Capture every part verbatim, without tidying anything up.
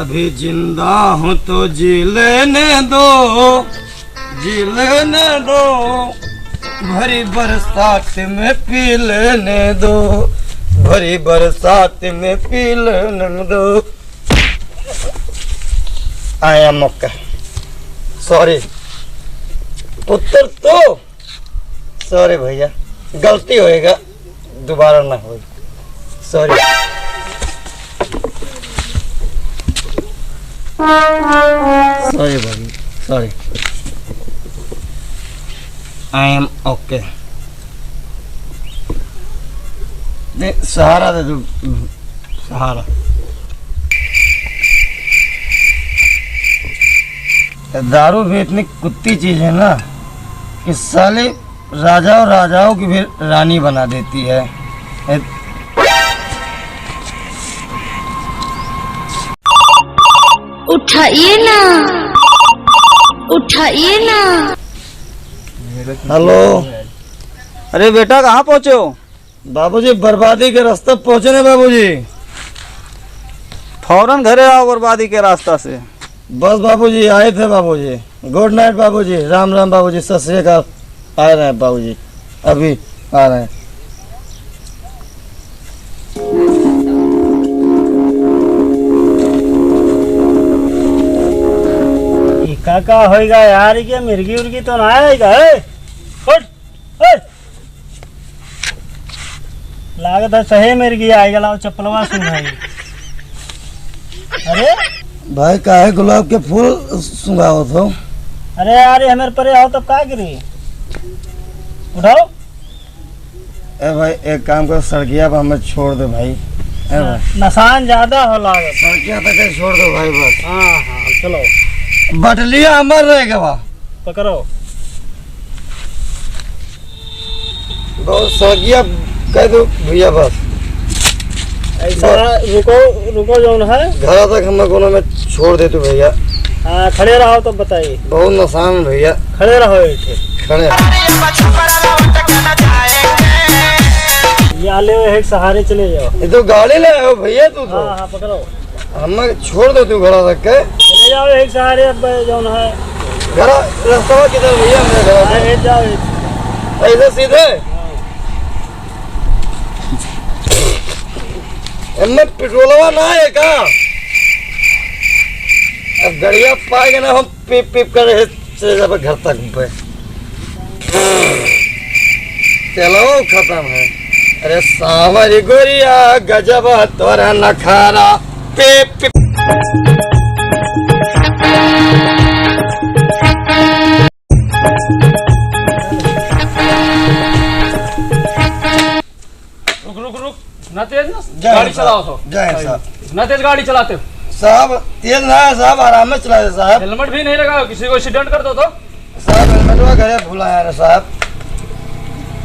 अभी जिंदा हूँ तो जी लेने दो, जी लेने दो, भरी बरसात में पी लेने दो, भरी बरसात में पी लेने दो। I am okay. Sorry. पुत्र तो Sorry भैया, गलती होएगा, दोबारा ना होए। Sorry। Sorry भाई, sorry। I am okay। दे, सहारा दे तू। सहारा। दारू भी इतनी कुत्ती चीज है ना कि साले राजाओं राजाओं की भी रानी बना देती है। ए- उठाइए ना, उठाइए ना। हेलो। अरे बेटा, कहाँ पहुँचे हो? बाबूजी, बर्बादी के रास्ता पहुँचे ना बाबूजी। फौरन घरे आओ बर्बादी के रास्ता से। बस बाबूजी, आए थे बाबूजी। Good night बाबूजी, राम राम बाबूजी, सत श्री अकाल। आ रहे हैं बाबूजी, अभी आ रहे हैं। ई का का होइगा यार, ये मिर्गी उर्गी तो ना आएगा, ए? उठ, ए! लागत है सही मिर्गी आइ गला, चप्पलवा सुंघाई। अरे भाई, काहे गुलाब के फूल सुंघावत हो? अरे यार, ये हमारे परे आओ तब का करी? उठाओ। ए भाई, एक काम करो, सड़किया पर हमें छोड़ दो भाई। ए भाई। नसान ज्यादा हो लागत। सड़किया तक के छोड़ दो भाई बस। हाँ, हाँ, चलो। बटलिया हमार रह गवा। पकड़ो। बहुत सड़किया कह दो भैया बस। ऐसा बस। रुको, रुको जौन है। घर तक हमें कोनो में छोड़ दे तू भैया। हाँ, खड़े रहो तब बताइए। बहुत नसान भैया। खड़े रहो एक ठे। खड़े। ये आले हुए एक सहारे चले जाओ। ये तो गाड़ी ले आयो भैया तू तो। हाँ, हाँ, पकड़ो। हमें छोड़ दो तू घड़ा रख के। चले जाओ एक सहारे अब जौन है। घड़ा, रास्ता किधर भैया, मेरे घर हाँ, से? ये जाओ एक। ऐसे सीधे? हाँ। एमे पेट्रोलवा ना है का? अब गड़िया पाएगा ना, हम पीप पीप कर रहे चले जाबे घर तक पे। तेलवा खतम है। अरे सावरी गोरिया गजब तोरा नखारा। पे, पे। रुक, रुक, रुक। ना तेज ना जय गाड़ी हिंद साहब। चलाओ तो। जय हिंद साहब। ना तेज गाड़ी चलाते हो। साहब, तेज ना है साहब, आराम में चलाते साहब। हेलमेट भी नहीं लगा, किसी को एक्सीडेंट कर दो तो। साहब, हेलमेटवा घरे भुलाया ना साहब।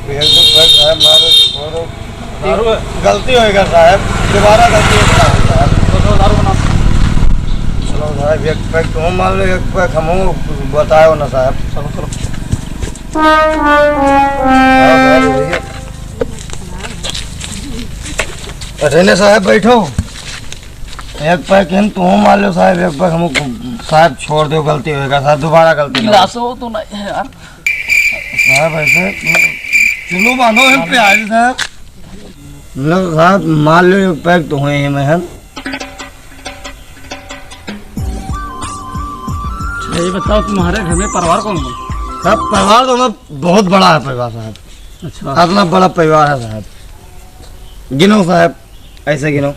एक दो पैक साहब, मारो, छोड़ो। दारू है? गलती होएगा साहब, दोबारा गलती होएगा साहब। तो, तो दारू बना। चलो साहब, एक पैक तुम मार लो, एक पैक हम बताओ ना साहब। चलो, चलो। हाँ, साहब, भैया। अरे ने साहब, बैठो। एक पैक हम तुम मार लो साहब, एक पैक हम साहब, छोड़ दो, गलती होएगा साहब, दोबारा गलती ना हो। गिलास हो तो नहीं है यार। साहब, ऐसे चुल्लू बांधो है प्याज साहब। लो साहब, मार लो, एक पैक तो हुए ही में है। अच्छा, ये बताओ, तुम्हारे घर में परिवार कौन कौन? साहब, परिवार तो हमारा बहुत बड़ा है परिवार साहब। अच्छा। इतना बड़ा परिवार है साहब। गिनो साहब, ऐसे गिनो।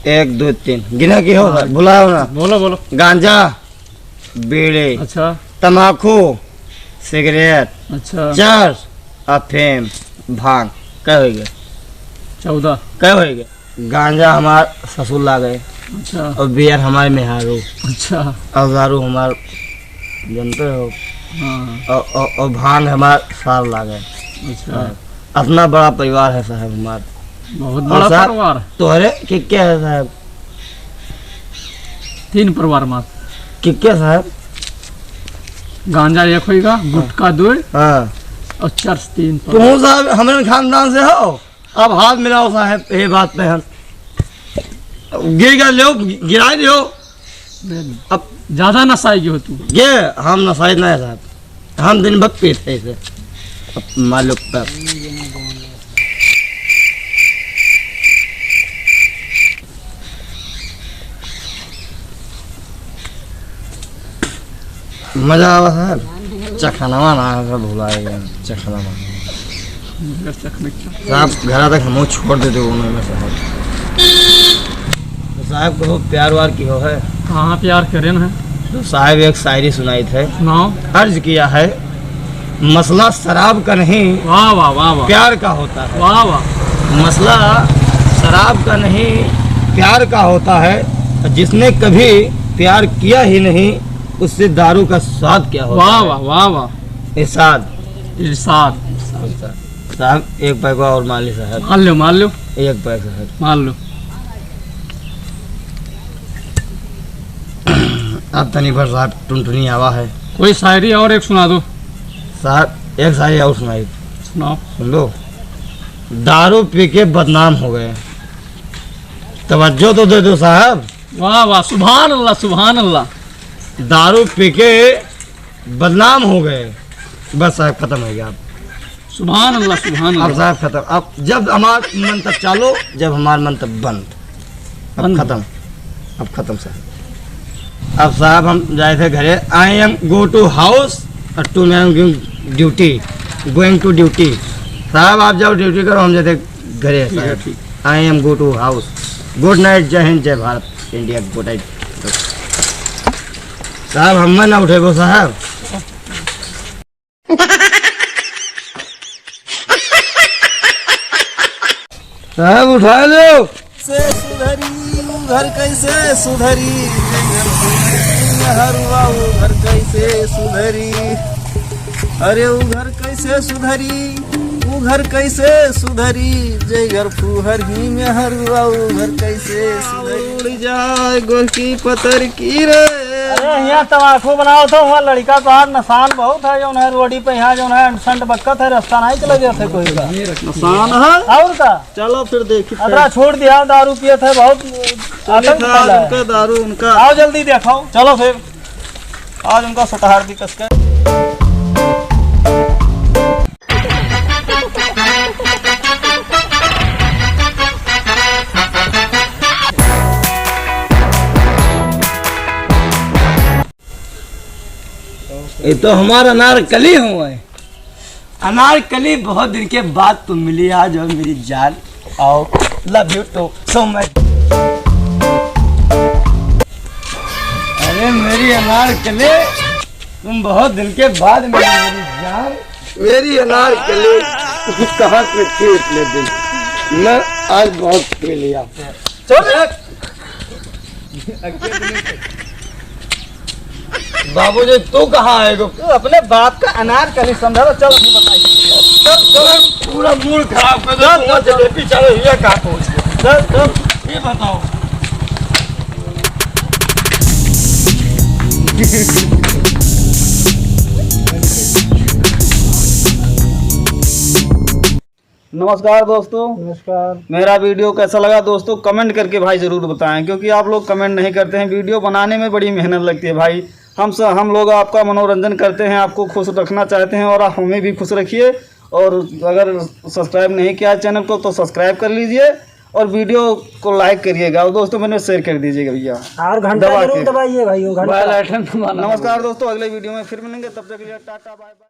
एक, दो, तीन। गिना की हो हाँ। साहब? भुलाओ ना। बोलो, बोलो। गांजा, बीड़ी, अच्छा। तमाकू, सिगरेट, अच्छा। चरस, अफीम, भांग। कै होइ गए? चौदह। कै होइ गए? गांजा हमार ससुर लागे। अच्छा। और बियर हमार मेहारू। अच्छा। और दारू हमार, जानते हो? हाँ। और, और, और भांग हमार सार लागे। अच्छा। हाँ। इतना बड़ा परिवार है साहब हमार। बहुत और बड़ा साहब, परिवार। तोहरे के क्या है साहब? तीन परिवार मात्र। के क्या साहब? गांजा एक होइगा, हाँ। गुटखा दो, हाँ। और चरस तीन परिवार। तुम साहब हमारे खानदान से हो? अब हाथ मिलाओ साहब, ये बात पे हम गिर गया, लो, गिरा दो। अब ज्यादा नसाई हो तू। ये हम नसाई ना है साहब, हम दिन भर पीते इसे। अब मालूम पर मजा आवा साहब। चखनवा ना है, सब भुला गया। चखनवा। साहब, घर तक हमहू छोड़ देते उन्होंने साहब। तो साहब, कहो प्यार वार की हो है? हाँ, प्यार करेन है। तो साहब, एक शायरी सुनाई थे। सुनाओ। अर्ज किया है, मसला शराब का नहीं, वाह, वाह, वाह, वाह। प्यार का होता है। वाह, वाह। मसला शराब का नहीं, प्यार का होता है। जिसने कभी प्यार किया ही नहीं, उससे दारू का स्वाद क्या होता वाह, है? वाह, वाह, वाह। इरशाद। इरशाद। साहब, एक पैग और मार ली साहब। मार लो, मार लो। एक पैग साहब। मार लो। अब तनी भर साहब टुनटुनी आवा है। कोई शायरी और एक सुना दो। साहब, एक शायरी और सुनाई। सुनाओ। सुन लो। दारू पी के बदनाम हो गए। तवज्जो तो दे दो साहब। वाह, वाह, सुभान अल्लाह, सुभान अल्लाह। दारू पी के बदनाम हो गए। बस साहब, खतम हो गया। सुभान अल्लाह, सुभान अब अल्लाह। साहब खतम। अब जब हमार मन तब चालू, जब हमार मन तब बंद। अब बंद। खतम, अब खतम साहब। अब साहब हम जाए थे घरे, I am go to house और to मैं going duty, going to duty। साहब आप जाओ ड्यूटी करो, हम जाते घरे ठीक है, साहब। ठीक। I am go to house। Good night, जय हिंद, जय भारत, इंडिया, good night। साहब हम ना उठेबो साहब। साहब, उठा लो। से सुधरी, ऊ घर कैसे सुधरी? हरुआ, ऊ घर कैसे सुधरी? अरे, ऊ घर कैसे सुधरी? ऊ घर कैसे सुधरी? जय घर फुहर ही में हरुआ, ऊ घर कैसे सुधरी? उड़ जाए गोरकी पतर की रे। अरे, हियाँ तमाकू बनावत हो, हुआँ लड़िका तोहार नसान बहुत है, जौन है रोडी पे हियाँ जौन है अंट संट बकत है, रस्ता नाहीं चले देत है कोई का। नसान है? और का? चलो फिर देखी। अतरा छोड़ दिया, दारू पियत है बहुत। चलित आतंक है आज फैला है। उनका दारू, उनका। आओ जल्दी देखाओ, चलो फिर। आज उनका सतहार दी कस के। ये तो हमार अनारकली हुआ है। अनारकली, बहुत दिन के बाद तुम मिली आज और मेरी जान। और love you too so much। अरे मेरी अनारकली, तुम बहुत दिन के बाद मिली मेरी जान। मेरी अनारकली, कहाँ से थी इतने दिन? मैं आज बहुत पी लिया। चल। बाबूजी, तू कहाँ आएगो? तू अपने बाप का अनारकली समझा था। चल, अभी बताइए। चल, चल। पूरा मूड खराब कर दे। चल, चल, चल। जलेबी चढ़े हुए कहाँ पहुँच गए? चल, चल। ये बताओ। नमस्कार दोस्तों। नमस्कार। मेरा वीडियो कैसा लगा दोस्तों, comment करके भाई ज़रूर बताएं, क्योंकि आप लोग comment नहीं करते हैं। वीडियो बनाने में बड़ी मेहनत लगती है भाई। हम स-, हम लोग आपका मनोरंजन करते हैं, आपको खुश रखना चाहते हैं और आप हमें भी खुश रखिए। और अगर subscribe नहीं किया है channel को तो subscribe कर लीजिए और वीडियो को like करिएगा और दोस्तों में share कर दीजिएगा भैया। और घंटा दबा जरूर के। दबाइए भाई, वो घंटा। Bell icon दबाना। नमस्कार दोस्तों, अगले वीडियो में फिर मिलेंगे, तब तक के लिए टाटा बाय बाय।